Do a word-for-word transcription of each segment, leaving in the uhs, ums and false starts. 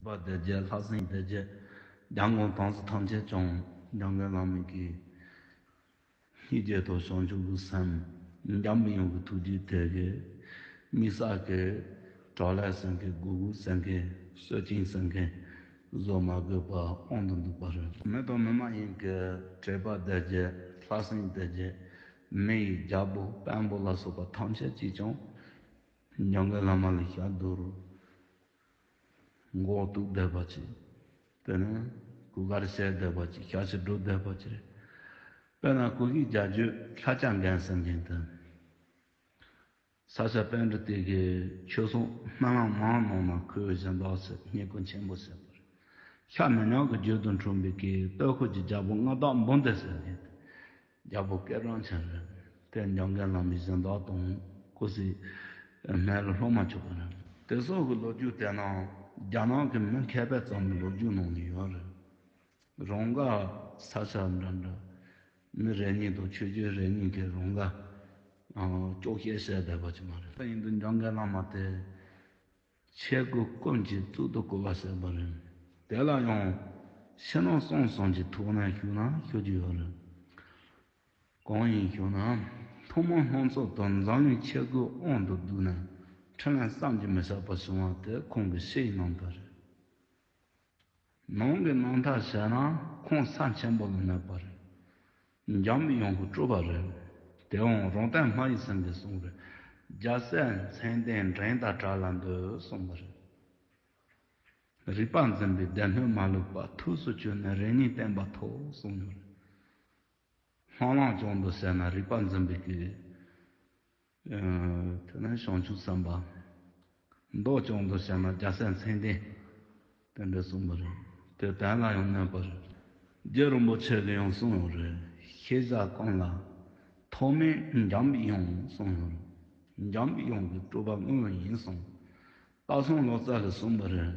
པ་སྡེ་བརྒྱད། ལྷ་སྲིན་སྡེ་བརྒྱད། འཇམ་མགོན་དྭངས་སུ་ཐམས་ཅད་ཀྱང་འཇམ་མགོན་བླ་མའི་གི་སྙིང་རྗེ་དང་བྱང་ཆུབ་ཀྱི་སེམས། འཇམ་པའི་དབྱངས་ཀྱི་ཐུགས་རྒྱུད་དེ་གིས་དམིགས་བསལ་གྱི་དྲག་ལས་སེམས་མཁན། དགོས་དགོས་སེམས་མཁན། གསོད་ཅིང་སེམས་མཁན་བཟོ་མ་དགོས་པ་དབང་དུ་འདུག་པ་རེད། མི་དང་མི་མ་ཡིན་གྱི་དྲེགས་པ་སྡེ་བརྒྱད། ལྷ་སྲིན་སྡེ་བརྒྱད། མི་ཡི་རྒྱལ་པོ་དཔོན་པོ་ལ་སོགས་པ་ཐམས་ཅད་ཀྱིས་ཀྱང་འཇམ་མགོན་བླ་མ་ལ་ཞབས་རྡོལ། མགོ་གཏུགས་བསྡད་པ་ཅིག་དེ་ནས་གུས་བཀུར་བྱས་བསྡད་པ་ཅིག་ཞབས་ཕྱི་སྒྲུབ་བསྡད་པ་ཅིག་རེད། དཔེར་ན་སྐུ་བཞིའི་རྒྱལ་བརྒྱུད་ལྷ་བྱ་རྒན་ཟེར་མཁན་དེ། ས་སྐྱ་པཎྜི་ཏའི་གི་ཆོས་སྲུང་སྨོན་ལམ་མང་གནང་ན་ཁོའི་གཞན་དག་ཟེར་བསྙེན་བཀུར་ཆེན་པོ་བྱས་པ་རེད། ཤ་མི་ཉམས་ཀྱི་རྒྱུད་དུ་འཁྲུངས་པའི་གི་སྟོད་ཁུལ་གྱི་རྒྱལ་པོ་མངའ་བདག་འབུམ་སྡེ་ཟེར་མཁན་དེ། རྒྱལ་པོ་སྐལ་བཟང་ཆེན་རེད། དེ་འཇམ་མགོན་བླ་མའི་གཞན་དག་དང་སྐུ་ཚེའི་སྨད་ལ་ལྷུང་མ་བཅུག་པ་རེད། དེ་སོགས་ཀྱི་ལོ་རྒྱུས་དེ་རྣམས་རྒྱ་ནག་གི་མི་མཁས་པས་བརྩམས་པའི་ལོ་རྒྱུས་ནང་ནས་ཡོད་རེད། རང་དགར་ས་ཆ་འདྲ་འདྲ། མི་རེ་གཉིས་དང་ཆོས་བརྒྱུད་རེ་གཉིས་ཀྱིས་རང་དགར་ཨ་སྐྱོག་བཤད་བྱས་བསྡད་པ་ཅིག་མ་རེད། དེ་ཡིན་དུས་འཇམ་མགོན་བླ་མ་དེ། ཆས་གོས་ཀུན་གྱི་གཙུག་ཏུ་བཀུར་བ་ཟེར་བ་རེད། དེ་ལ་ཡང་ཕྱི་ནང་གསང་གསུམ་གྱི་ཐུགས་སྣང་ཞུགས་ན་ཞུ་རྒྱུ་ཡོད་རེད། གང་ཡིན་ཞུ་ན། ཐུན་མོང་སྣང་ཚུལ་དུ་འཛམ་གླིང་ཆས་གོས་དབང་དུ་བསྡུས་ནས་འཕྲིན་ལས་བསམ་གྱིས་མི་ཁྱབ་པ་བྱུང་བ་དེ་ཁོང་གི་ཕྱིའི་རྣམ་ཐར་རེད། ནང་གི་རྣམ་ཐར་བྱས་ན་ཁོང་ས་ཆེན་པོ་ལ་གནས་པ་རེད། འཇམ་པའི་དབྱངས་ཀྱི་སྤྲུལ་པ་རེད། དེའང་རོང་སྟོན་སྨྲ་བའི་སེང་གེས་གསུངས་རེད། རྒྱལ་སྲས་མཚན་ལྡན་འགྲན་ཟླ་བྲལ་ལ་འདོད་གསུངས་པ་རེད། རིག་པ་འཛིན་པའི་སྡེ་སྣོད་མ་ལུས་པ་ཐུགས་སུ་ཆུད་ནས་རིམ་གཉིས་བསྟན་པ་ཐོབ་གསུངས་ཡོད་རེད། སྨོན་ལམ་བྱང་དུ་བྱས་ན་རིག་པ་འཛིན་པའི་གི། ཨ་དེ་ནས་བྱང་ཆུབ་སེམས་དཔའ། མདོ་བྱང་དུ་བྱས་ན་རྒྱལ་སྲས་མཚན་ལྡན། དེ་འདྲ་གསུངས་པ་རེད། དེ་དོན་ལ་ཡང་གནས་པ་རེད། རྗེ་རིན་པོ་ཆེ་གིས་ཡང་གསུངས་ཡོད་རེད། ཤེས་བྱ་ཀུན་ལ་ཐོགས་མེད་འཇམ་པའི་དབྱངས་གསུངས་ཡོད་རེད། འཇམ་པའི་དབྱངས་ཀྱི་སྤྲུལ་པ་དངོས་ཡིན་གསུངས། སྟག་ཚང་ལོ་ཙཱ་གིས་གསུངས་པ་རེད།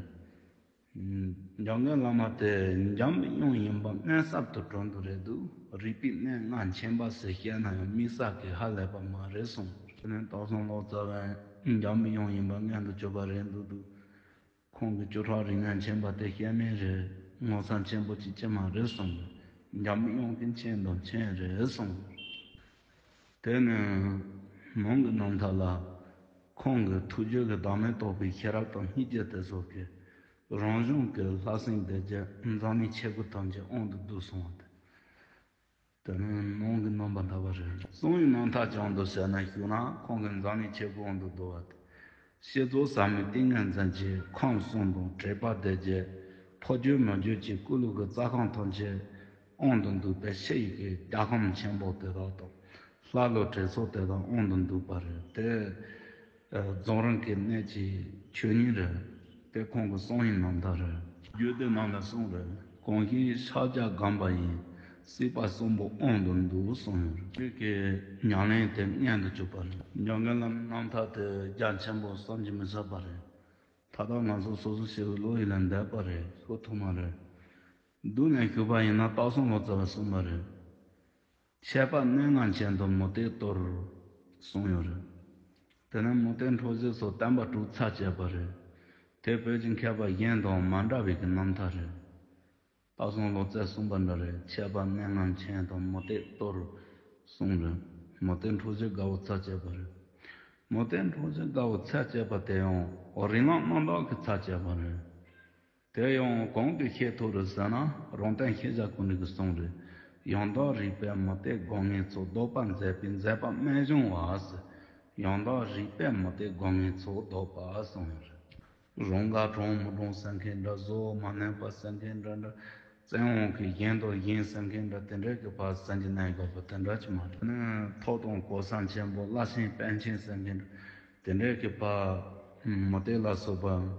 འཇམ་མགོན་བླ་མ་དེ་འཇམ་པའི་དབྱངས་ཡིན་པ་མངོན་གསལ་དུ་གྲུབ་འདུག་རེད་འདུག་རིག་པའི་གནས་ལྔ་མཁྱེན་པ་ཟེར་བཤད་ན་ཡང་དམིགས་བསལ་གྱི་ཧ་ལས་པ་མ་རེད་གསུངས། དེ་ནས་སྟག་ཚང་ལོ་ཙཱ་བས་འཇམ་པའི་དབྱངས་ཡིན་པ་མངོན་དུ་གྱུར་པ་རེད་འདུག་འདུག་ཁོང་གིས་བཅུ་ཕྲག་རིག་གནས་མཁྱེན་པ་དེ་བཤད་མིན་རེད། ངོ་མཚར་ཆེན་པོ་ཅིག་ཅི་མ་རེད་གསུངས། འཇམ་པའི་དབྱངས་ཀྱིས་མཁྱེན་དང་མཁྱེན་རེད་གསུངས། དེ་ནས་ནང་གི་རྣམ་ཐར་ལ། ཁོང་གི་ཐུགས་རྒྱུད་ཀྱི་བདག་མེད་རྟོགས་པའི་ཤེས་རབ་དང་སྙིང་རྗེ་དེ་སོགས་ཀྱིས། རང་གཞུང་གི་ལྷ་སྲིན་སྡེ་བརྒྱད་འཛམ་གླིང་ཆས་གོས་ཐམས་ཅད་དབང་དུ་བསྡུས་སོང་བ་དེ། དེ་ནི་ནང་གི་རྣམ་པར་ཐར་པ་རེད། གསང་བའི་རྣམ་ཐར་བྱང་དུ་བྱས་ན་ཞུགས་ན་ཁོང་གིས་འཛམ་གླིང་ཆས་གོས་དབང་དུ་བསྡུ་བ་སྟེ། བསྐྱེད་རྫོགས་ཟབ་མོའི་ཏིང་ངེ་འཛིན་གྱིས་ཁམས་གསུམ་དང་དྲེགས་པ་སྡེ་བརྒྱད། ཕོ་རྒྱུད་མོ་རྒྱུད་ཀྱི་སྐུ་ལུས་ཀྱི་རྩ་ཁམས་ཐམས་ཅད་དབང་དུ་འདུས་པའི་ཕྱི་ཡི་གི་རྒྱལ་ཁམས་ཆེན་པོ་དེ་དག་དང་། ལྷ་ཀླུ་དྲེགས་ཚོགས་དེ་དག་དབང་དུ་འདུས་པ་རེད་དེ། རྫོགས་རིམ་གྱི་གནད་ཀྱི་ཆོས་ཉིད་རེད། དེ་ཁོང་གི་གསང་བའི་རྣམ་ཐར་རེད། རྒྱུད་སྡེ་རྣམས་ལ་གསུངས་རེད། གང་ཞིག་ཕྱག་རྒྱ་བསྒོམས་པ་ཡིས། སྲིད་པ་གསུམ་པོ་དབང་དུ་འདུས་གསུངས་ཡོད་རེད། རྒྱུད་ཀྱི་ཉམས་ལེན་དེ་མངོན་དུ་གྱུར་པ་རེད། འཇམ་མགོན་བླ་མའི་རྣམ་ཐར་དེ་རྒྱ་ཆེན་པོ་བསམ་གྱིས་མི་ཁྱབ་པ་རེད། ད་ལྟ་ང་ཚོ་སོ་སོ་ཞིག་གི་བློ་ཡིད་ལ་འདས་པ་རེད། ཤོད་ཐུབ་མ་རེད། བསྡུས་ནས་ཞུས་པ་ཡིན་ན་སྟག་ཚང་ལོ་ཙཱ་བས་གསུངས་པ་རེད། ཆད་པ་གནད་ལྔ་མཁྱེན་དང་མུ་སྟེགས་གཏོར། གསུངས་ཡོད་རེད། དེ་ནས་མུ་སྟེགས་འཕྲོག་བྱེད་སོགས་བསྟན་པ་དྲུག་ཚར་བཅད་པ་རེད། དེ་བོད་ཀྱི་མཁས་པ་གཞན་དང་མ་འདྲ་བའི་གི་རྣམ་ཐར་རེད། སྟག་ཚང་ལོ་ཙཱས་གསུངས་པ་འདྲ་རེད། ཆད་པ་གནད་ལྔ་མཁྱེན་དང་མུ་སྟེགས་གཏོར། གསུངས་རེད། མུ་སྟེགས་འཕྲོག་བྱེད་དགའ་བོ་ཚར་བཅད་པ་རེད། མུ་སྟེགས་འཕྲོག་བྱེད་དགའ་བོ་ཚར་བཅད་པ་དེ་ཡང་རིགས་ལམ་རྣམ་དག་གིས་ཚར་བཅད་པ་རེད། དེ་ཡང་གང་གིས་ཤེས་ཐུབ་རེད་ཟེར་ན། རོང་སྟོན་ཤེས་བྱ་ཀུན་རིག་གིས་གསུངས་རེད། ཡང་དག་རིགས་པས་མུ་སྟེགས་སྒོམ་ངེས་ཚོགས། ལྡོག་པར་མཛད་པའི་མཛད་པ་རྨད་བྱུང་བ་ཟེར། ཡང་དག་རིགས་པས་མུ་སྟེགས་སྒོམ་ངེས་ཚོགས། ལྡོག་པ་གསུངས་ཡོད་རེད། རང་དགར་དྲང་མི་དྲང་ཟེར་མཁན་འདྲ། བཟོ་མ་ནུས་པ་ཟེར་མཁན་འདྲ་འདྲ། བཙན་དབང་གིས་གཞན་དང་གཞན་ཟེར་མཁན་འདྲ། དེ་འདྲའི་གི་ཕར་ཟེར་གྱི་གནས་དགོས་པ་དེ་འདྲ་ཅིག་མ་རེད། ཐོབ་དང་གོ་ས་ཆེན་པོ། བླ་ཆེན་པཎ་ཆེན་ཟེར་མཁན་འདྲ། དེ་འདྲའི་གི་ཕར་མུ་སྟེགས་ལ་སོགས་པ།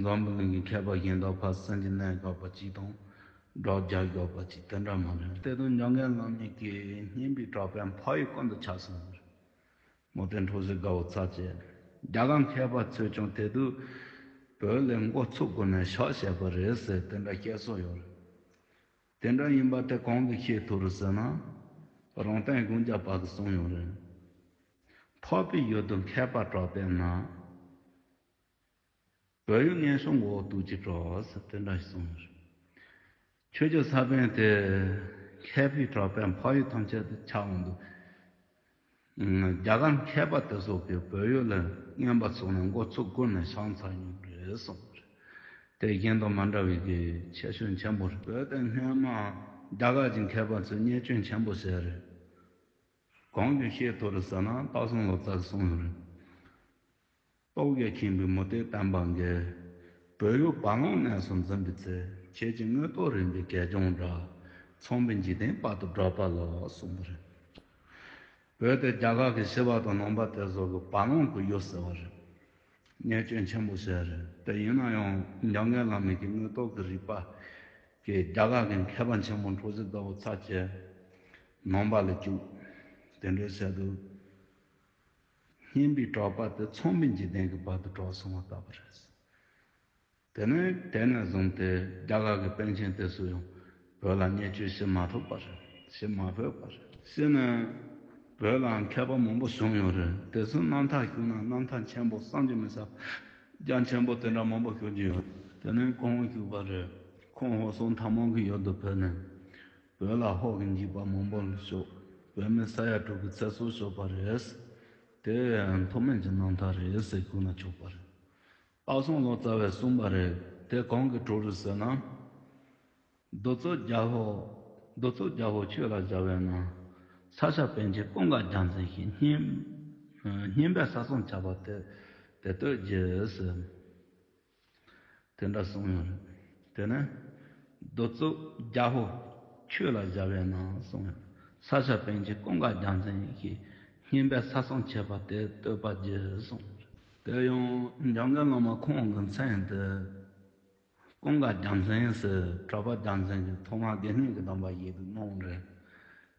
འཛམ་བུ་གླིང་གི་མཁས་པ་གཞན་དག་ཕར་ཟེར་གྱི་གནས་དགོས་པ་ཅིག་དང་། སྒྲོག་རྒྱག་དགོས་པ་ཅིག་དེ་འདྲ་མ་རེད། དེ་དང་འཇམ་མགོན་བླ་མའི་གི་སྙན་པའི་གྲགས་པས་འཕགས་ཡུལ་ཀུན་ཏུ་ཁྱབ་སོང་བ་རེད། མུ་སྟེགས་འཕྲོག་བྱེད་དགའ་བོ་ཚར་བཅད། རྒྱ་གར་མཁས་པ་ཚོས་ཀྱང་དེ་དུས་བོད་ལ་མགོ་ཚུགས་དགོས་ནས་ཕྱག་བྱས་པ་རེད་ཟེར་དེ་འདྲ་བཤད་སྲོལ་ཡོད་རེད། དེ་འདྲ་ཡིན་པ་དེ་གང་གིས་ཤེས་ཐུབ་རེད་ཟེར་ན། རོང་སྟོན་ཀུན་ཁྱབ་པ་གིས་གསུངས་ཡོད་རེད། འཕགས་པའི་ཡུལ་དུ་མཁས་པ་གྲགས་པས་ན། བོད་ཡུལ་སྙན་ཤོང་འོག་ཏུ་ཅི་གྲགས་ཟེར་དེ་འདྲ་ཞིག་གསུངས་ཡོད་རེད། ཆོས་ཀྱི་ས་བོན་དེ་མཁས་པའི་གྲགས་པས་འཕགས་ཡུལ་ཐམས་ཅད་དུ་ཁྱབ་འོང་དུས། རྒྱ་གར་མཁས་པ་དེ་ཚོ་གིས་བོད་ཡུལ་ལ་རྔན་པ་ཚུགས་ནས་མགོ་ཚུགས་བསྒུར་ནས་བཞེངས་ཚར་ཡོད་རེད་གསུངས་པ་རེད། དེ་གཞན་དང་མ་འདྲ་བའི་གི་ཁྱད་ཆོས་ཆེན་པོ་རེད། བོད་དེ་སྔོན་མ་རྒྱ་གར་གྱི་མཁས་པ་ཚོས་བརྙས་བཅོས་ཆེན་པོ་བྱས་རེད། གང་གིས་ཤེས་ཐུབ་རེད་ཟེར་ན། སྟག་ཚང་ལོ་ཙཱ་གིས་གསུངས་ཡོད་རེད། རྟོག་གེས་ཁེངས་པའི་མུ་སྟེགས་བསྟན་པ་འགས། བོད་ཡུལ་བ་ལང་གནས་སུ་འཛིན་པའི་ཚེ། ཁྱེད་ཀྱི་དངོས་རྟོགས་རིག་པའི་གད་རྒྱངས་སྒྲ། ཚངས་པའི་འཇིག་རྟེན་དཔག་ཏུ་བསྒྲགས་པ་ལགས་གསུངས་པ་རེད། བོད་དེ་རྒྱ་གར་གྱི་ཞི་བ་དང་ནང་པ་དེ་ཚོ་གི་བ་ལང་གི་ཡུལ་ཟེར་བ་རེད། བརྙས་བཅོས་ཆེན་པོ་བྱས་རེད། དེ་ཡིན་ན་ཡང་འཇམ་མགོན་བླ་མའི་གི་དངོས་རྟོགས་ཀྱི་རིག་པ་གིས་རྒྱ་གར་གྱི་མཁས་པ་ཆེན་པོ་འཁྲུལ་ཞིག་ལྟ་བུ་ཚར་བཅད་ནང་པ་ལ་བཅུག་དེ་འདྲའི་བྱས་དུས། སྙན་པའི་གྲགས་པ་དེ་ཚངས་པའི་འཇིག་རྟེན་གྱི་བར་དུ་གྲགས་སོང་བ་ལྟ་བུ་རེད། དེ་ནས་དེ་ནས་བཟུང་སྟེ་རྒྱ་གར་གྱི་པཎ་ཆེན་དེ་ཚོ་ཡང་བོད་ལ་བརྙས་བཅོས་བྱེད་མ་ཐུབ་པ་རེད། བྱེད་མ་ཕོད་པ་རེད། བྱས་ནས་བོད་ལ་མཁས་པ་མང་པོ་བྱུང་ཡོད་རེད། དེ་ཚོའི་རྣམ་ཐར་ཞུས་ན་རྣམ་ཐར་ཆེན་པོ་བསམ་གྱིས་མི་ཁྱབ། རྒྱ་ཆེན་པོ་དེ་འདྲ་མང་པོ་ཞུ་རྒྱུ་ཡོད། དེ་ནས་ཁོང་བཞུགས་པ་རེད། ཁོང་ཧོར་སོག་མཐའ་མང་གི་ཡུལ་དུ་ཕེབས་ནས། བོད་ལ་ཧོར་གྱི་འཇིགས་པ་མང་པོ་ལ་ཕྱོགས། བོད་མི་ས་ཡ་དྲུག་གི་ཚེ་སྲོག་ཤོར་བ་རེད། དེ་མཐོ་དམན་གྱི་རྣམ་ཐར་རེད་ཟེར་ཞུ་ན་ཆོག་པ་རེད། སྟག་ཚང་ལོ་ཙཱ་བས་གསུངས་པ་རེད། དེ་གང་གི་གྲས་རེད་ཟེར་ན། གདུག་རྩུབ་རྒྱལ་པོ། གདུག་རྩུབ་རྒྱལ་པོ་ཆོས་ལ་སྦྱར་བས་ན། ས་སྐྱ་པཎ་ཆེན་ཀུན་དགའ་རྒྱལ་མཚན་ཞེས་སྙན། སྙན་པའི་ས་གསུམ་ཁྱབ་པ་དེ། དེ་སྟོད་ཀྱི་ཟེར། དེ་འདྲ་གསུངས་ཡོད་རེད། དེ་ནས་གདུག་རྩུབ་རྒྱལ་པོ་ཆོས་ལ་སྦྱར་བས་ན་གསུངས་ཡོད། ས་སྐྱ་པཎ་ཆེན་ཀུན་དགའ་རྒྱལ་མཚན་ཞེས་སྙན་པའི་ས་གསུམ་ཁྱབ་པ་དེ་སྟོད་པ་གྱི་གསུངས་ཡོད་རེད། དེ་ཡང་འཇམ་མགོན་བླ་མ་ཁོང་གི་མཚན་དེ་ཀུན་དགའ་རྒྱལ་མཚན་ཟེར་གྲགས་པ་རྒྱལ་མཚན་གྱིས་ཐོག་མར་དགེ་བསྙེན་གྱི་སྡོམ་པ་ཡིད་དུ་གནང་རེད།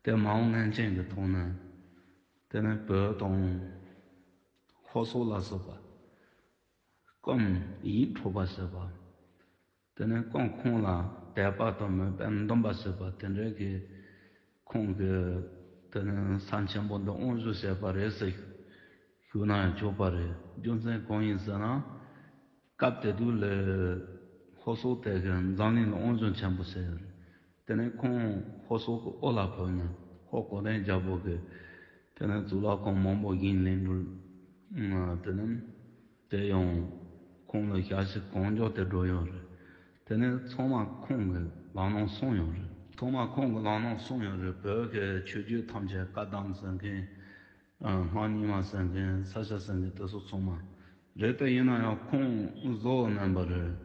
དེ་མ་འོངས་མངལ་ཆེན་གྱི་ཐོག་ནས་དེ་ནས་བོད་དང་ཧོར་སོག་ལ་སོགས་པ། སྐུ་ཡིད་འཕྲོག་པ་བྱེད་པ། དེ་ནས་སྐུ་ཁོང་ལ་དད་པ་དང་མོས་པས་འདུན་པ་བྱེད་པ་དེ་འདྲའི་གི་ཁོང་གིས་དེ་ནས་ས་ཆེན་པོ་འདི་དབང་བསྒྱུར་བྱས་པ་རེད་ཟེར་ཞུ་ན་ཡང་ཆོག་པ་རེད། རྒྱུ་མཚན་གང་ཡིན་ཟེར་ན། སྐབས་དེ་དུས་ལ་ཧོར་སོག་དེ་གིས་འཛམ་གླིང་ལ་དབང་བསྒྱུར་ཆེན་པོ་བྱས་ཡོད་རེད། དེ་ནས་ཁོང་ཧོར་སོག་གི་དབུ་ལ་བབས་ནས་ཧོར་གོ་དན་རྒྱལ་པོ་གིས་དེ་ནས་གཙུག་ལག་ཁང་མང་པོ་བཞེངས་གནང་འདུག་དེ་ནས་དེ་ཡང་ཁོང་ལ་ཞབས་ཕྱི་གང་མགྱོགས་དེ་འགྲོ་ཡོད་རེད། དེ་ནས་ཚང་མ་ཁོང་གི་ལག་ནང་སོང་ཡོད་རེད། ཚང་མ་ཁོང་གི་ལག་ནང་སོང་ཡོད་རེད། བོད་ཀྱི་ཆོས་བརྒྱུད་ཐམས་ཅད་བཀའ་གདམས་ཟེར་མཁན། སྔགས་རྙིང་མ་ཟེར་མཁན། ས་སྐྱ་ཟེར་མཁན་དེ་ཚོ་ཚང་མ་རེད། དེ་ཡིན་ན་ཡང་ཁོང་བཟོ་བ་ནང་པ་རེད།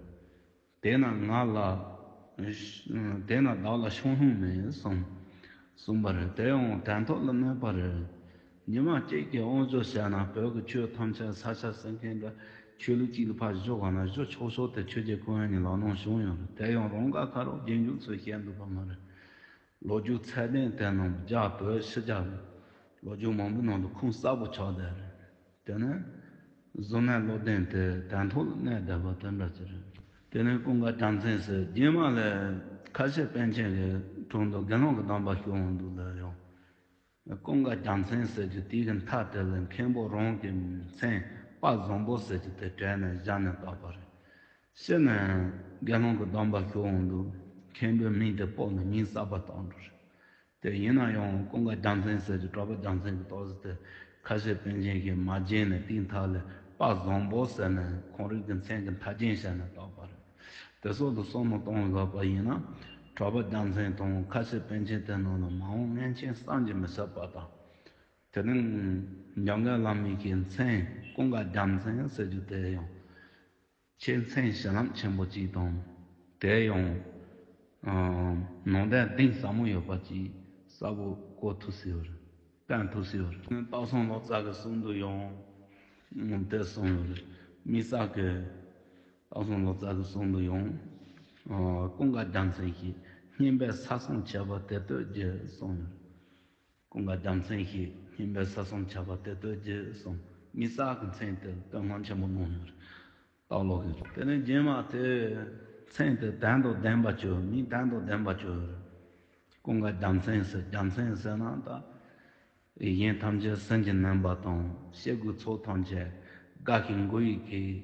དེས་ན་ང་ལ། དེས་ན་བདག་ལ་ཤོང་ཤོང་མེད་གསུངས། གསུངས་པ་རེད། དེ་ཡང་དོན་ཐོག་ལ་གནས་པ་རེད། ཉི་མ་གཅིག་གི་དབང་བསྒྱུར་བྱས་ན་བོད་ཀྱི་ཆོས་ཐམས་ཅད་ས་སྐྱ་ཟེར་མཁན་འདྲ་ཆོས་ལུགས་གཅིག་ལ་ཕར་བཞུགས་པ་ན་བཞུགས་ཆོག་ཆོག་དེ་ཆོས་རྒྱལ་ཀུན་དབང་གཉིས་ལག་ནང་བྱུང་ཡོད་རེད། དེ་ཡང་རང་དགའ་ཁ་རོག་རྗེས་འཇུག་ཚོས་བཤད་འདུག་པ་མ་རེད། ལོ་རྒྱུས་ཚད་ལྡན་དེ་ནང་རྒྱ་བོད་ཕྱི་རྒྱལ་ལོ་རྒྱུས་མང་པོའི་ནང་དུ་ཁུངས་གསལ་པོ་ཆགས་བསྡད་རེད། དེ་ནས་གཟུར་གནས་བློ་ལྡན་དེ་དོན་ཐོག་ལ་གནས་བསྡད་པ་དེ་འདྲ་ཅིག་རེད། དེ་ནས་ཀུན་དགའ་རྒྱལ་མཚན་ཟེར། རྗེས་མ་ལ་ཁ་ཆེ་པཎ་ཆེན་གྱི་དྲུང་དུ་དགེ་སློང་གི་སྡོམ་པ་ཞུ་འོང་དུས་ལ་ཡང་། ཀུན་དགའ་རྒྱལ་མཚན་ཟེར་རྒྱུ་དེའི་གི་མཐའ་དེ་ལ་མཁན་པོ་རང་གི་མཚན་དཔལ་བཟང་པོ་ཟེར་རྒྱུ་དེ་བྲིས་ནས་བཞག་ནས་བཏགས་པ་རེད། ཕྱིས་ནས་དགེ་སློང་གི་སྡོམ་པ་ཞུ་འོང་དུས་མཁན་པོའི་མིང་དེ་སྤོས་ནས་མིང་གསར་པ་བཏགས་འགྲོ་རེད། དེ་ཡིན་ན་ཡང་ཀུན་དགའ་རྒྱལ་མཚན་ཟེར་གྱི་གྲགས་པ་རྒྱལ་མཚན་གྱི་ཏོག་ཙམ་དེ་ཁ་ཆེ་པཎ་ཆེན་གྱིས་མ་བརྗེད་ནས་དེའི་མཐའ་ལ་དཔལ་བཟང་པོ་ཟེར་ནས་ཁོང་རང་གི་མཚན་གྱི་མཐའ་རྒྱན་བྱས་ནས་བཏགས་པ་རེད། དེ་སོགས་ལ་བསམ་བློ་གཏོང་དགོས་པ་ཡིན་ན་གྲགས་པ་རྒྱལ་མཚན་དང་ཁ་ཆེ་པཎ་ཆེན་དེ་རྣམས་ལ་མ་འོངས་མངལ་ཆེན་བསམ་གྱིས་མི་ཁྱབ་པ་དང་། དེ་ནས་འཇམ་མགོན་བླ་མའི་གི་མཚན་ཀུན་དགའ་རྒྱལ་མཚན་ཟེར་རྒྱུ་དེ་ཡང་། ཆེ་མཚན་བྱིན་རླབས་ཆེན་པོ་གཅིག་དང་། དེ་ཡང་། ཨ། ནང་དོན་གཏིང་ཟབ་མོ་ཡོད་པ་གཅིག་གསལ་པོ་གོ་ཐུབ་སྲིད་ཡོད་རེད། བསྟན་ཐུབ་སྲིད་ཡོད་རེད། སྟག་ཚང་ལོ་ཙཱ་གི་གསུང་དུ་ཡང་དེ་གསུངས་ཡོད་རེད། དམིགས་བསལ་གྱི་སྟག་ཚང་ལོ་ཙཱ་གི་གསུང་དུ་ཡང་། ཨ། ཀུན་དགའ་རྒྱལ་མཚན་ཞེས་སྙན་པའི་ས་གསུམ་ཁྱབ་པ་དེ་སྟོད་ཀྱི་གསུངས་ཡོད་རེད། ཀུན་དགའ་རྒྱལ་མཚན་ཞེས་སྙན་པའི་ས་གསུམ་ཁྱབ་པ་དེ་སྟོད་ཀྱི་གསུངས། དམིགས་བསལ་གྱི་མཚན་དེ་བསྟོད་བསྔགས་ཆེན་པོ་གནང་ཡོད་རེད། སྟག་ལོ་གིས། དེ་ནས་རྗེས་མ་དེ་མཚན་དེ་དོན་དང་ལྡན་པ་བཅོས། མིང་དོན་དང་ལྡན་པ་བཅོས་ཡོད་རེད། ཀུན་དགའ་རྒྱལ་མཚན་ཟེར། རྒྱལ་མཚན་ཟེར་ན་ད་གཞན་ཐམས་ཅད་སུན་གྱིས་ནོན་པ་དང་སྐྱེ་དགུའི་ཚོགས་ཐམས་ཅད་དགའ་ཞིང་མགུ་ཡི་གེ།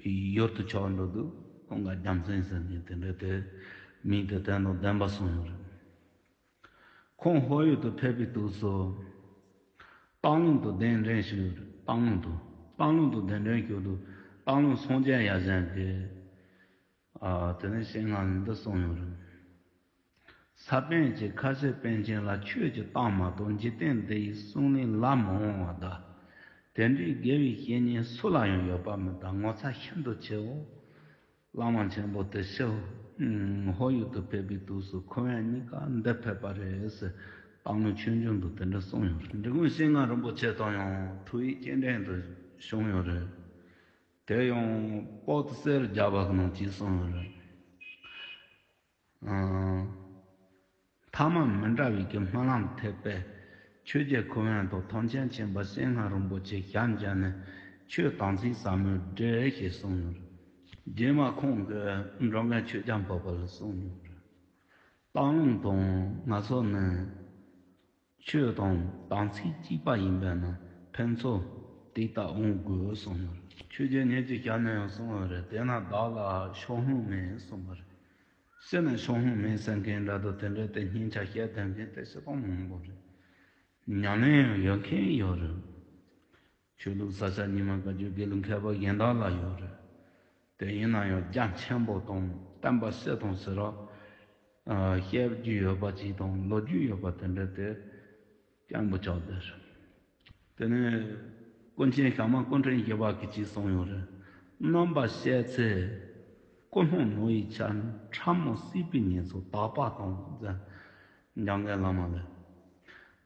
ཡུལ་དུ་ཆགས་འགྲོ་འདུག། ཀུན་དགའ་རྒྱལ་མཚན་ཟེར་མཁན་དེ་འདྲ་དེ་མིང་དེ་དོན་དང་ལྡན་པ་གསུངས་ཡོད་རེད། ཁོང་ཧོར་ཡུལ་དུ་ཕེབས་པའི་དུས་སུ། སྟག་ལུང་དུ་གདན་འདྲེན་ཞུས་ཡོད་རེད། སྟག་ལུང་དུ། སྟག་ལུང་དུ་གདན་འདྲེན་ཞུས་དུས་སྟག་ལུང་སངས་རྒྱས་ཡབ་ཆེན་གྱིས། ཨ། དེ་ནས་སྤྱན་སྔ་ནས་འདི་གསུངས་ཡོད་རེད། ས་པཎ་གྱིས་ཁ་ཆེ་པཎ་ཆེན་ལ་ཆོས་ཀྱི་གཏམ་མ་གཏོགས་འཇིག་རྟེན་འདི་ཡི་གསུང་གླེང་ལ་མི་འོང་བ་དང་། དེ་འདྲའི་དགེ་བའི་བཤེས་གཉེན་སུ་ལ་ཡང་ཡོད་པ་མིན་ད་ངོ་མཚར་ཤིན་ཏུ་ཆེའོ། བླ་མ་ཆེན་པོ་དེ་ཕྱིར་ཧོར་ཡུལ་དུ་ཕེབས་པའི་དུས་སུ་ཁོ་བོ་གཉིས་ཀ་འདིར་ཕེབས་པ་རེད་ཟེར། སྟག་ལུང་ཆོས་འབྱུང་དུ་དེ་འདྲ་གསུངས་ཡོད་རེད། འབྲི་གུང་སྤྱན་སྔ་རིན་པོ་ཆེ་དང་ཡང་ཐུགས་ཡིད་གཅིག་འདྲེས་དུ་བྱུང་ཡོད་རེད། དེ་ཡང་པོ་ཏི་གསེར་རྒྱལ་བ་གི་ནང་གཅིག་གསུངས་ཡོད་རེད། ཨང་། ཐ་མ་མི་འདྲ་བའི་གི་སྨོན་ལམ་ཐེབས་པས། ཆོས་རྗེ་ཁོ་བོ་དང་ཐམས་ཅད་མཁྱེན་པ་སྤྱན་སྔ་རིན་པོ་ཆེ་ཞབས་འབྱར་ནས་ཆོས་དམ་ཚིག་ཟབ་མོའི་སྒྲས་ཞེས་གསུངས་ཡོད་རེད། རྗེས་མ་ཁོང་གིས་འགྲོ་མགོན་ཆོས་རྒྱལ་འཕགས་པ་ལ་གསུངས་ཡོད་རེད། སྟག་ལུང་དང་ང་ཚོ་ནི་ཆོས་དང་དམ་ཚིག་གཅིག་པ་ཡིན་པས་ན་ཕན་ཚུན་དེ་ལྟར་འོང་དགོས་གསུངས་ཡོད་རེད། ཆོས་རྗེ་ཉིད་ཀྱི་ཞལ་ནས་ཡང་གསུངས་ཡོད་རེད། དེས་ན་བདག་ལ་ཕྱོགས་ལྷུང་མེད་གསུངས་པ་རེད། སེམས་ནས་ཕྱོགས་ལྷུང་མེད་ཟེར་མཁན་འདྲ་དང་དེ་འདྲའི་དེ་སྙིང་ཆ་བཤད་བསྡད་མཁན་དེ་སྤྱིར་བཏང་མང་པོ་རེད། ཉམས་ལེན་ཡང་ཡོད་མཁན་ཡོད་རེད། ཆོས་ལུགས་ས་སྐྱ་རྙིང་མ་བཀའ་བརྒྱུད་དགེ་ལུགས་མཁས་པ་གཞན་དག་ལ་ཡོད་རེད། དེ་ཡིན་ན་ཡང་རྒྱ་ཆེན་པོ་དང་བསྟན་པ་སྤྱི་དང་ཟེར་རོ། ཨ། བཤད་རྒྱུ་ཡོད་པ་ཅིག་དང་ལོ་རྒྱུས་ཡོད་པ་དེ་འདྲ་དེ་སྐྱེན་པོ་ཆགས་བསྡད་རེད། དེ་ནས་ཀུན་མཁྱེན་ཞྭ་དམར་སྐུ་ཕྲེང་བཞི་པ་གིས་ཅིག་གསུངས་ཡོད་རེད། རྣམ་པར་བཤད་ཚེ་ཀུན་སློང་ནོར་བའི་ཆ། ཕྲ་མོ་སྲིད་པའི་ཉེས་ཚོགས་དག་པ་དང་ཟེར། འཇམ་མགོན་བླ་མ་ལ།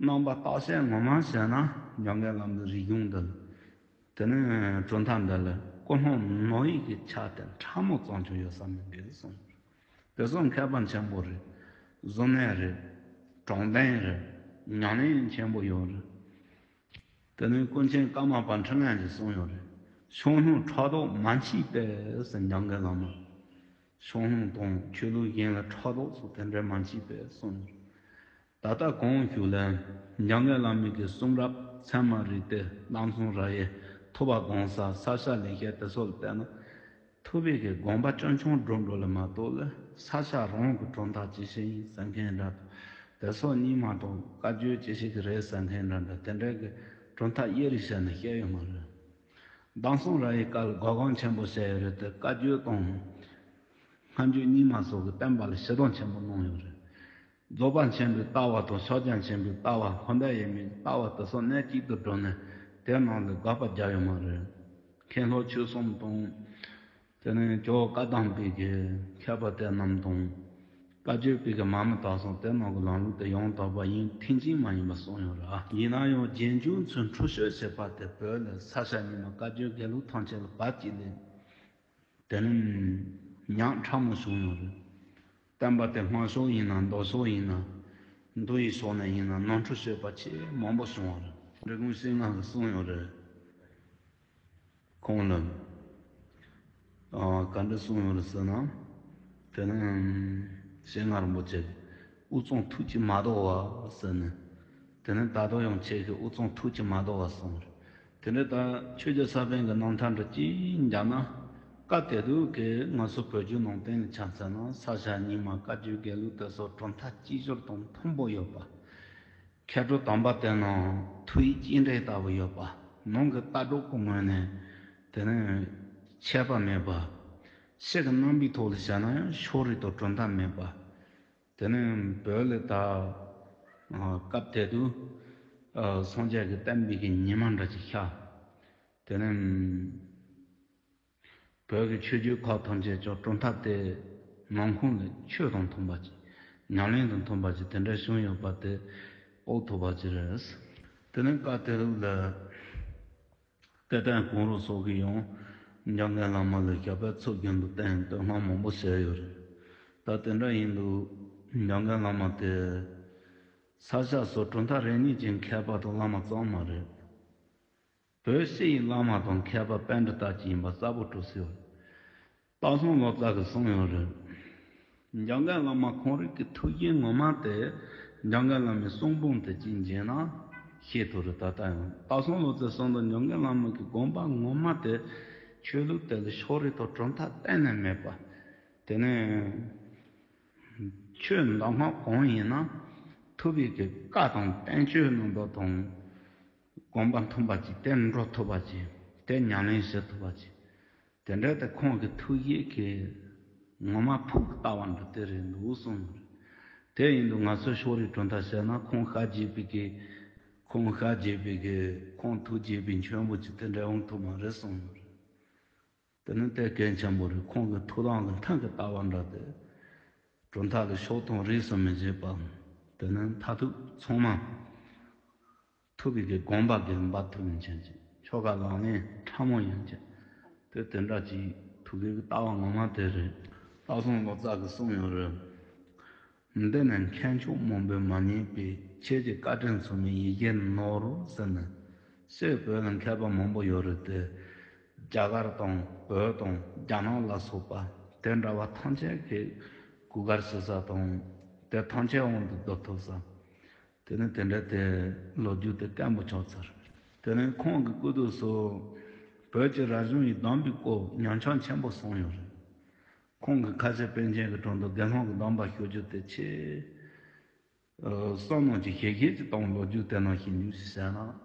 རྣམ་པར་བརྟག་དཔྱད་ངོ་མ་བྱས་ན་འཇམ་མགོན་བླ་མའི་རིག་གཞུང་འདི་ལ། དེ་ནས་གྲུབ་མཐའ་འདི་ལ་ཀུན་སློང་ནོར་བའི་གི་ཆ་དེ་ཕྲ་མོ་ཙམ་ཅིག་ཡོད་ས་མི་འདུག་གསུངས། དེ་ཚོ་མཁས་པ་ཆེན་པོ་རེད། གཟུར་གནས་རེད། དྲང་བདེན་རེད། ཉམས་ལེན་ཆེན་པོ་ཡོད་རེད། དེ་ནས་ཀུན་མཁྱེན་ཀརྨ་པ་འཕྲིན་ལས་ཀྱིས་གསུངས་ཡོད་རེད། ཕྱོགས་ལྷུང་ཕྲག་དོག་མ་མཆིས་པས་ཟེར། འཇམ་མགོན་བླ་མ། ཕྱོགས་ལྷུང་དང་ཆོས་ལུགས་གཞན་ལ་ཕྲག་དོག་སོགས་དེ་འདྲ་མ་མཆིས་པས་གསུངས་ཡོད་རེད། ད་ལྟ་གོང་ཞུས་ལ་འཇམ་མགོན་བླ་མའི་གི་གསུང་རབ་ཚད་མ་རིགས་གཏེར་བསྟན་སྲུང་ར་ཡི་ཐུབ་པ་སྒང་གསལ་ས་སྐྱ་ལེགས་བཤད་དེ་ཚོ་ལ་བལྟས་ན། ཐུབ་པའི་གི་དགོངས་པ་ཅུང་ཆུང་སྒྲུབ་འགྲོ་ལ་མ་གཏོགས་ལ་ས་སྐྱ་རང་གི་གྲུབ་མཐའ་ཅི་ཞིག་ཡིན་ཟེར་མཁན་འདྲ་དང་། དེ་སོགས་རྙིང་མ་དང་བཀའ་བརྒྱུད་ཅི་ཞིག་གི་རེད་ཟེར་མཁན་འདྲ་འདྲ་དེ་འདྲའི་གི་གྲུབ་མཐའ་དབྱེ་རིགས་བཤད་ནས་བཤད་ཡོད་མ་རེད། བསྟན་སྲུང་ར་ཡི་བཀའ་ལ་གོ་གང་ཆེན་པོ་བཤད་ཡོད་རེད་དེ། བཀའ་བརྒྱུད་དང་སྔ་འགྱུར་རྙིང་མ་སོགས་ཀྱི་བསྟན་པ་ལ་ཞུ་དག་ཆེན་པོ་གནང་ཡོད་རེད། རྫོགས་པ་ཆེན་པོའི་ལྟ་བ་དང་ཕྱག་རྒྱ་ཆེན་པོའི་ལྟ་བ། འཁོར་འདས་དབྱེར་མེད་ཀྱི་ལྟ་བ་དེ་སོགས་གནད་གཅིག་ཏུ་བསྒྲིལ་ནས་དེ་ནང་ལ་དགག་པ་རྒྱག་ཡོད་མ་རེད། མཁན་སློབ་ཆོས་གསུམ་དང་། དེ་ནས་ཇོ་བོ་བཀའ་གདམས་པའི་གི་མཁས་པ་དེ་རྣམས་དང་། བཀའ་བརྒྱུད་པའི་གི་མ་མི་དག་སོང་དེ་ནང་གི་ལམ་ལུགས་དེ་ཡང་དག་པ་ཡིན། ཐེངས་གཅིག་མ་ཡིན་པ་གསུངས་ཡོད་རེད། ཡིན་ན་ཡང་རྗེས་འཇུག་ཚོས་འཁྲུལ་ཤོད་བྱེད་པ་དེ་བོད་ལ་ས་སྐྱ་རྙིང་མ་བཀའ་བརྒྱུད་དགེ་ལུགས་ཐམས་ཅད་ལ་བབ་ཀྱི་ལས། དེ་ནི་ཉག་ཕྲ་མོ་བྱུང་ཡོད་རེད། བསྟན་པ་དེ་སྔགས་ཕྱོགས་ཡིན་ན་མདོ་ཕྱོགས་ཡིན་ན། མདོ་ཡི་ཕྱོགས་ནས་ཡིན་ན་ནོར་འཁྲུལ་བྱེད་པ་ཆེས་མང་པོ་བྱུང་བ་རེད། འབྲི་གུང་སྤྱན་སྔ་གིས་གསུངས་ཡོད་རེད། ཁོང་ལ། ཨ། ག་འདྲ་གསུངས་ཡོད་རེད་ཟེར་ན། དེ་ནི་སྤྱན་སྔ་རིན་པོ་ཆེ་གིས་དབུ་གཙང་ཐུགས་ཀྱིས་མ་དོགས་པ་ཟེར་ནས། དེ་ནི་ད་དུང་ཡང་ཁྱེད་ཀྱིས་དབུ་གཙང་ཐུགས་ཀྱིས་མ་དོགས་པ་གསུངས་རེད། དེ་འདྲ་ད་ཆོས་རྗེ་ས་པཎ་གྱི་རྣམ་ཐར་འདྲ་ཅིག་མཇལ་ན། སྐབས་དེ་དུས་ཀྱི་ང་ཚོ་བོད་བརྒྱུད་ནང་བསྟན་ལ་ཆ་མཚོན་ན་ས་སྐྱ་རྙིང་མ་བཀའ་བརྒྱུད་དགེ་ལུགས་དེ་ཚོ་གྲུབ་མཐའ་གཅིག་གྱུར་དང་མཐུན་པོ་ཡོད་པ། མཁས་གྲུབ་དམ་པ་དེ་རྣམས་ཐུགས་ཡིད་གཅིག་འདྲེས་ལྟ་བུ་ཡོད་པ། ནང་གི་ལྟ་གྲུབ་ཀྱི་ངོས་ནས་དེ་ནི་ཆད་པ་མེད་པ། ཕྱི་གི་རྣམ་པའི་ཐོག་ལ་བྱས་ན་ཡང་ཕྱོགས་རིས་དང་གྲུབ་མཐའ་མེད་པ། དེ་ནས་བོད་ལ་ད་སྐབས་དེ་དུས་སངས་རྒྱས་ཀྱི་བསྟན་པའི་གི་ཉི་མ་འདྲ་ཅིག་ཤར། དེ་ནས་བོད་ཀྱི་ཆོས་བརྒྱུད་ཁག་ཐམས་ཅད་ཀྱང་གྲུབ་མཐའ་དེ་ནང་ཁོངས་ལ་ཆོས་དང་མཐུན་པ་ཅིག། ཉམས་ལེན་དང་མཐུན་པ་ཅིག་དེ་འདྲ་བྱུང་ཡོད་པ་དེ་དཔོག་ཐུབ་པ་ཅིག་རེད། དེ་ནས་སྐབས་དེ་དུས་ལ། གཏེར་སྟོན་གུང་རུ་སོགས་ཀྱིས་ཡང་འཇམ་མགོན་བླ་མ་ལ་ཞབས་པད་ཚུལ་བཞིན་དུ་བསྟེན་བསྟོད་བསྔགས་མང་པོ་བྱས་ཡོད་རེད། ད་དེ་འདྲ་ཡིན་དུས་འཇམ་མགོན་བླ་མ་དེ་ས་སྐྱ་སོགས་གྲུབ་མཐའ་རེ་གཉིས་ཀྱི་མཁས་པ་དང་བླ་མ་ཙམ་མ་རེད། བོད་སྤྱི་ཡི་བླ་མ་དང་མཁས་པ་པཎྜི་ཏ་ཅིག་ཡིན་པ་གསལ་པོ་གྲུབ་སོང་། སྟག་ཚང་ལོ་ཙཱ་གིས་གསུངས་ཡོད་རེད། འཇམ་མགོན་བླ་མ་ཁོང་རང་གི་ཐུགས་བཞེད་ངོ་མ་དེ་འཇམ་མགོན་བླ་མའི་གསུང་འབུམ་དེ་གཅིག་མཇལ་ན་ཤེས་ཐུབ་རེད། ད་ལྟ་ཡང་སྟག་ཚང་ལོ་ཙཱའི་གསུང་དུ་འཇམ་མགོན་བླ་མ་གི་དགོངས་པ་ངོ་མ་དེ་ ཆོས་ལུགས་དེ་ལ་ཕྱོགས་རིས་དང་གྲུབ་མཐའ་གཏན་ནས་མེད་པ། དེ་ནས་ཆོས་གདམས་ངག་གང་ཡིན་ན་ཐུབ་པའི་གི་བཀའ་དང་བསྟན་བཅོས་རྣམ་པ་དང་དགོངས་པ་མཐུན་པ་ཅིག་དེ་འགྲོ་ཐུབ་པ་ཅིག་དེ་ཉམས་ལེན་བྱེད་ཐུབ་པ་ཅིག་དེ་འདྲ་དེ་ཁོང་གི་ཐུགས་བཞེད་ཀྱི་ངོ་མ་ཕུགས་ཀྱི་ལྟ་བ་འདྲ་དེ་རེད་འདུག་གསུངས་ཡོད་རེད། དེ་ཡིན་དུས་ང་ཚོ་ཕྱོགས་རིས་གྲུབ་མཐའ་བཤད་ན་ཁོང་ཤ་རྒྱས་པའི་གི་ཁོང་ཤ་རྒྱས་པའི་གི་ཁོང་ཐུགས་རྒྱས་པའི་མཆོད་འབུལ་ཅིག་དེ་འདྲ་འོང་ཐུབ་མ་རེད་གསུངས་ཡོད་རེད། དེ་ནི་དེ་གལ་ཆེན་པོ་རེད། ཁོང་གི་ཐུགས་དམ་གྱི་མཐའ་གི་ལྟ་བ་འདྲ་དེ། གྲུབ་མཐའ་ལ་ཕྱོགས་དང་རིས་སུ་མི་འབྱེད་པའམ། དེ་ནི་མཐར་ཐུག་ཚང་མ་ཐུབ་པའི་གི་དགོངས་པ་གི་འབད་ཐུབ་ཡིན་ཕྱིན་ཆད་ཆོ་ག་ལག་ལེན་ཕྲ་མོ་ཡིན་ཕྱིན་དེ་དེ་འདྲ་ཅིག་ཐུགས་ཀྱི་ལྟ་བ་ངོ་མ་དེ་རེད། སྟག་ཚང་ལོ་ཙཱ་གིས་གསུངས་ཡོད་རེད། འདི་ནི་མཁས་མཆོག་མང་པོས་མ་རྙེད་པའི། ཁྱེད་ཀྱི་བཀའ་དྲིན་མཚུངས་མེད་ཡིད་བཞིན་ནོར་ཟེར་ནས། སྤྱིར་བོད་ལ་མཁས་པ་མང་པོ་ཡོད་རེད་དེ། རྒྱ་གར་དང་བོད་དང་རྒྱ་ནག་ལ་སོགས་པ་དེ་འདྲ་བ་ཐམས་ཅད་ཀྱི་གུས་བཀུར་ཞུ་ས་དང་། དེ་ཐམས་ཅད་དབང་དུ་བསྡུ་ཐུབ་ས། དེ་ནི་དེ་འདྲ་དེ་ལོ་རྒྱུས་དེ་སྐམ་པོ་ཆགས་ཚར། དེ་ནི་ཁོང་གི་སྐུ་དུས་སུ་བོད་ཀྱི་རབ་བྱུང་ཡི་སྡོམ་པའི་སྐོར་ཉམས་ཆག་ཆེན་པོ་སོང་ཡོད་རེད། ཁོང་གིས་ཁ་ཆེ་པཎ་ཆེན་གྱི་དྲུང་དུ་དགེ་སློང་གི་སྡོམ་པ་ཞུ་རྒྱུ་དེ་ཆེ། ཨ། བསམ་མནོ་ཅིག་ཞིབ་ཞིབ་ཅིག་བཏང་ལོ་རྒྱུས་དེ་ནང་ཞིབ་འཇུག་ཅིག་བྱས་ན་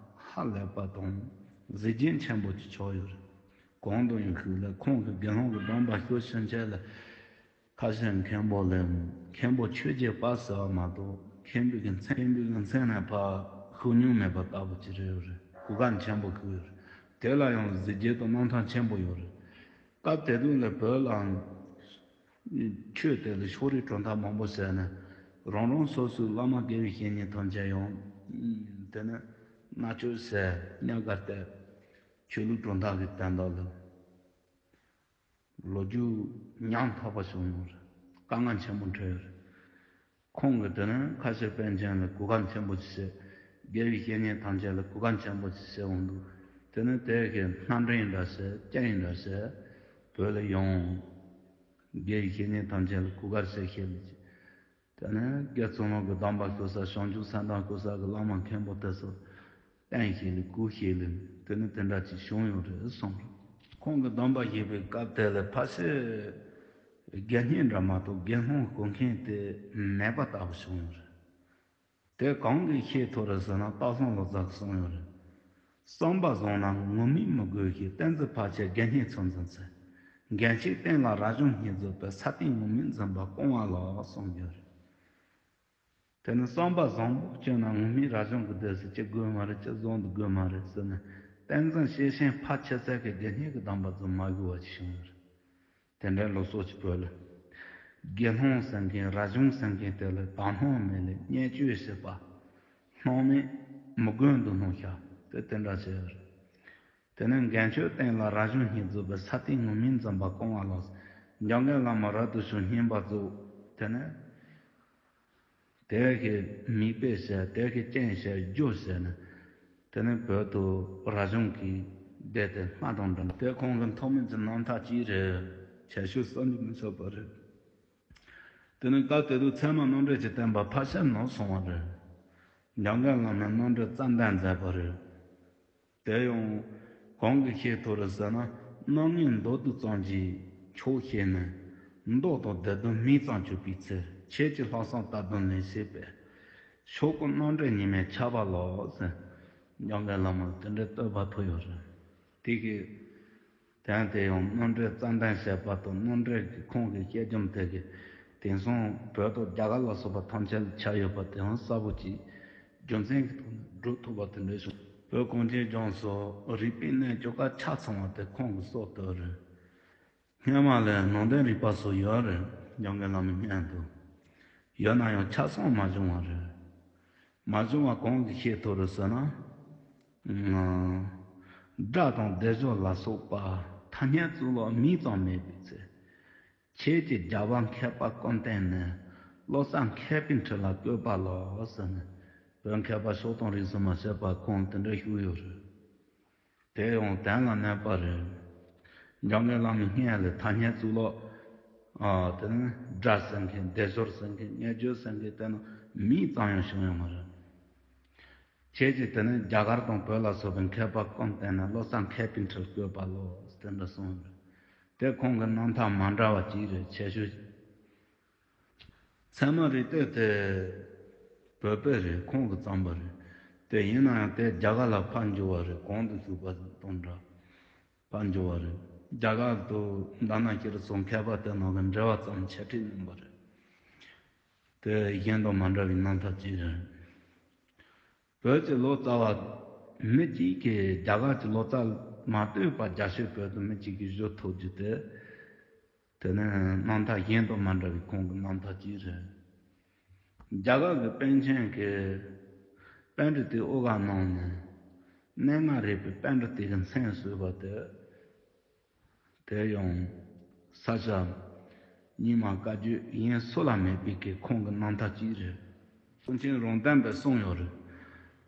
ཧ་ལས་པ་དང་གཟི་བརྗིད་ཆེན་པོ་ཅིག་ཆགས་ཡོད་རེད། གང་དུ་ཡིན་ཁུལ་ལ་ཁོང་གིས་དགེ་སློང་གི་སྡོམ་པ་ཞུ་ཕྱིན་ཆད་ལ་ཁ་ཆེ་མཁན་པོ་ལས་མཁན་པོ་ཆོས་རྗེ་པ་ཟེར་བ་མ་གཏོགས་མཁན་པོའི་གི་མཚན་མཁན་པོའི་གི་མཚན་ནས་ཕར་ཞུ་མྱོང་མེད་པ་ལྟ་བུ་ཅིག་རེད་ཡོད་རེད། གུས་བཀུར་ཆེན་པོ་ཞུས་ཡོད་རེད། དེ་ལ་ཡང་གཟི་བརྗིད་དང་རྣམ་ཐར་ཆེན་པོ་ཡོད་རེད། སྐབས་དེ་དུས་ལ་བོད་ལའང་ཆོས་དེ་ལ་ཕྱོགས་རིས་གྲུབ་མཐའ་མང་པོ་བྱས་ནས་རང་རང་སོ་སོའི་བླ་མ་དགེ་བའི་བཤེས་གཉེན་ཐམས་ཅད་ཡང་དེ་ནས་མནའ་གཅོད་བྱས་གཉའ་སྒར་ཏེ་ཆོས་ལུགས་གྲུབ་མཐའ་གི་དོན་དག་ལ་ལོ་རྒྱུས་ཉམ་ཐག་པ་བྱུང་ཡོད་རེད། དཀའ་ངལ་ཆེན་པོ་འཕྲད་ཡོད་རེད། ཁོང་གིས་དེ་ནས་ཁ་ཆེ་པཎ་ཆེན་ལ་གུས་བཀུར་ཆེན་པོ་ཞིག་བྱས། དགེ་བའི་བཤེས་གཉེན་ཐམས་ཅད་ལ་གུས་བཀུར་ཆེན་པོ་ཞིག་བྱས་འོང་འདུག་དེ་ནས་དེ་གི་སྣ་འདྲེན་འདྲ་བྱས་རྐྱེན་འདྲ་བྱས་བོད་ལ་ཡོང་། དགེ་བའི་བཤེས་གཉེན་ཐམས་ཅད་ལ་གུས་བཀུར་བྱས་ཤེས་ལ་ཅིག་དེ་ནས་དགེ་ཚུལ་སློང་གི་སྡོམ་པ་ཞུ་ས་བྱང་ཆུབ་སེམས་དང་ཞུ་ས་གི་བླ་མ་མཁན་པོ་དེ་ཚོ་བསྟེན་ཤེས་ལ་གུས་ཤེས་ལ་དེ་ནས་དེ་འདྲ་ཅིག་བྱུང་ཡོད་རེད་གསུངས་རེད། ཁོང་གི་སྡོམ་པ་བཞེས་པའི་སྐབས་དེ་ལ་ཕལ་ཆེར་དགེ་བསྙེན་འདྲ་མ་གཏོགས་དགེ་སློང་དགོས་མཁན་དེ་མེད་པ་ལྟ་བུ་བྱུང་ཡོད་རེད། དེ་གང་གིས་ཤེས་ཐུབ་རེད་ཟེར་ན་སྟག་ཚང་ལོ་ཙཱ་གིས་གསུངས་ཡོད་རེད། བསམ་པ་བཟང་ན་ངུར་སྨྲིག་མི་དགོས་ཤིང་། གཏན་གྱི་ཕར་ཕྱིན་དགེ་བསྙེན་ཚུལ་འཛིན་ཚེ། འགན་ཆེ་བསྟེན་ལ་རབ་བྱུང་སྙིང་རྗེ་པས། ས་སྟེང་ངུར་སྨྲིག་འཛིན་པ་སྐོང་བ་ལགས་གསུངས་ཡོད་རེད། དེ་ནི་བསམ་པ་བཟང་པོ་བསྐྱོན་ན་ངུར་སྨྲིག་རབ་བྱུང་གི་སྡེ་སུ་ཅི་དགོས་མ་རེད། ཅི་བཟང་དུ་དགོས་མ་རེད་ཟེར་ནས་བསྟན་འཛིན་ཤེར་ཕྱིན་ཕར་ཕྱིན་ཚད་ཀྱི་དགེ་བསྙེན་གྱི་སྡོམ་པ་ཚོ་མ་ཞུ་བ་ཅིག་བྱུང་ཡོད་རེད། དེ་འདྲའི་ལུགས་སྲོལ་གྱི་བོད་ལ། དགེ་སློང་ཟེར་མཁན་རབ་བྱུང་ཟེར་མཁན་དེ་ལ་དག་སྣང་མེད་ལ་བརྙས་བཅོས་བྱེད་པ། སྣང་མེད་མི་དགོས་འདུག་སྣང་ཤར་དེ་དེ་འདྲ་བྱས་ཡོད་རེད། དེ་ནས་འགན་ཆོས་བསྟན་ལ་རབ་བྱུང་སྙིང་རྗེ་པས། ས་སྟེང་ངུར་སྨྲིག་འཛིན་པ་སྐོང་བ་ལགས། འཇམ་མགོན་བླ་མ་རབ་ཏུ་བྱུང་བསྙེན་པར་རྫོགས། དེ་ནས། དེ་གི་མིག་དཔེ་བྱས། དེ་གི་རྐྱེན་བྱས་རྒྱུ་བྱས་ནས། དེ་ནས་བོད་དུ་རབ་བྱུང་གི་སྡེ་དེ་སྔ་དང་འདྲ། དེ་ཁོང་གི་མཐོ་དམན་གྱི་རྣམ་ཐར་གཅིག་རེད། ཁྱད་ཆོས་བསམ་གྱིས་མི་ཁྱབ་པ་རེད། དེ་ནས་སྐབས་དེ་དུས་ཚད་མ་རྣམ་འགྲེལ་གྱི་བསྟན་པ་ཕལ་ཆེར་ནུབ་སོང་བ་རེད། འཇམ་མགོན་བླ་མས་རྣམ་འགྲེལ་རྩ་འདོན་མཛད་པ་རེད། དེ་ཡང་གང་གིས་ཤེས་ཐུབ་རེད་ཟེར་ན། རྣམ་ངེས་མདོར་བསྡུས་ཙམ་གྱིས་ཆོག་ཤེས་ནས། མདོ་དང་སྡེ་བདུན་མིང་ཙམ་གྱུར་པའི་ཚེ། ཁྱེད་ཀྱི་ལྷག་བསམ་རྟ་བདུན་ལེགས་བཤད་པས། ཆོས་སྐུ་རྣམ་འགྲེལ་ཉི་མའི་ཆར་པ་ལགས་ཟེར། འཇམ་མགོན་བླ་མར་དེ་འདྲའི་བསྟོད་པ་ཕུལ་ཡོད་རེད། དེ་གི་དོན་དེ་ཡང་རྣམ་འགྲེལ་རྩ་འདོན་བྱས་པ་དང་རྣམ་འགྲེལ་གྱི་ཁོང་གི་བཤད་རྒྱུན་དེ་གི་དེང་སང་བོད་དང་རྒྱ་གར་ལ་སོགས་པ་ཐམས་ཅད་ལ་ཁྱབ་ཡོད་པ་དེའང་གསལ་པོ་ཅིག་རྒྱུ་མཚན་གྱི་ཐོག་ནས་སྒྲུབ་ཐུབ་པ་དེ་འདྲ་བྱུང་། བོད་གངས་ཅན་ལྗོངས་སུ་རིག་པའི་གནས་བཅུ་ཀ་ཆ་ཚང་བ་དེ་ཁོང་གི་སྲོལ་དེ་རེད། སྔོན་མ་ལས་ནང་བསྟན་རིག་པ་སོགས་ཡོད་རེད། འཇམ་མགོན་བླ་མའི་སྔོན་དུ། ཡོད་ན་ཡང་ཆ་ཚང་མ་བྱུང་བ་རེད། མ་བྱུང་བ་གང་གིས་ཤེས་ཐུབ་རེད་ཟེར་ན། སྒྲ་དང་སྡེབ་སྦྱོར་ལ་སོགས་པ་ཐ་སྙད་གཙུག་ལག་མིང་ཙམ་མེད་པའི་ཚེ། ཁྱེད་ཀྱིས་རྒྱལ་བ་མཁས་པ་ཀུན་བསྟེན་ནས། བློ་བཟང་མཁས་པའི་ཁྲི་ལ་བཀོད་པ་ལགས་ཟེར་ནས། བོད་མཁས་པ་ཕྱོགས་དང་རིས་སུ་མ་ཆད་པ་ཁོང་དེ་འདྲ་ཞུས་ཡོད་རེད། དེ་ཡང་དོན་ལ་གནས་པ་རེད། འཇམ་མགོན་བླ་མའི་སྔོན་ལ་ཐ་སྙད་གཙུག་ལག་ཨ། དེ་ནི་སྒྲ་ཟེར་མཁན། སྡེབ་སྦྱོར་ཟེར་མཁན། བརྙས་བཅོས་ཟེར་མཁན་དེ་ནི་མིང་ཙམ་ཡང་བྱུང་ཡོད་མ་རེད། ཁྱེད་ཀྱིས་དེ་ནི་རྒྱ་གར་དང་བོད་ལ་སོགས་པའི་མཁས་པ་ཀུན་བསྟེན་ནས། བློ་བཟང་མཁས་པའི་ཁྲི་ལ་བཀོད་པ་ལགས། དེ་འདྲ་གསུངས་རེད། དེ་ཁོང་གི་རྣམ་ཐར་མ་འདྲ་བ་ཅིག་རེད། ཆེ་ཤོས་ཚད་མ་རིག་གཏེར་དེ་བོད་པས་རེད། ཁོང་གིས་བརྩམས་པ་རེད། དེ་ཡིན་ན་ཡང་དེ་རྒྱ་གར་ལ་ཕར་འགྱུར་བ་རེད། གོང་དུ་ཞུས་པ་དང་འདྲ། ཕར་འགྱུར་བ་རེད། རྒྱ་གར་དུ་ཛྙཱ་ན་ཤྲཱི་ཙོང་ཁ་པ་དེ་ནང་གི་འགྲེལ་པ་ཙམ་འཆད་ཁྲིད་གནང་པ་རེད། དེ་གཞན་དང་མ་འདྲ་བའི་རྣམ་ཐར་ཅིག་རེད། བོད་ཀྱི་ལོ་ཙཱ་བ་མི་གཅིག་གིས་རྒྱ་གར་གྱི་ལོ་ཙཱ་མ་ལྟོས་པར་རྒྱ་ཆོས་བོད་དུ་མི་གཅིག་གིས་བཞུགས་ཐུབ་རྒྱུ་དེ། དེ་ནི་རྣམ་ཐར་གཞན་དང་མ་འདྲ་བའི་ཁོང་གི་རྣམ་ཐར་ཅིག་རེད། རྒྱ་གར་གྱི་པཎ་ཆེན་གྱིས་པཎྜི་ཏའི་དབུ་ག་གནང་ནས་གནས་ལྔ་རིག་པའི་པཎྜི་ཏའི་མཚན་གསོལ་བ་དེ། དེ་ཡང་ས་སྐྱ་རྙིང་མ་བཀའ་བརྒྱུད་གཞན་སུ་ལ་མེད་པའི་གི་ཁོང་གི་རྣམ་ཐར་ཅིག་རེད། སེང་ཆེན་རོང་སྟོན་པས་གསུངས་ཡོད་རེད།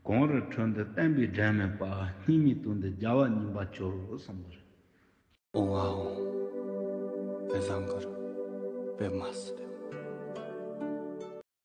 གངས་རི་ཁྲོད་འདི་བསྟན་པའི་སྒྲོན་མེ་སྤར། སྙིགས་མའི་དུས་འདིར་རྒྱལ་བ་རྙིང་པར་གྱུར་གསུངས་པ་རེད། ཨོང་ཨ་ཨོང་། པད་བཟང་གུ་རུ་པདྨ་སིདྡྷི།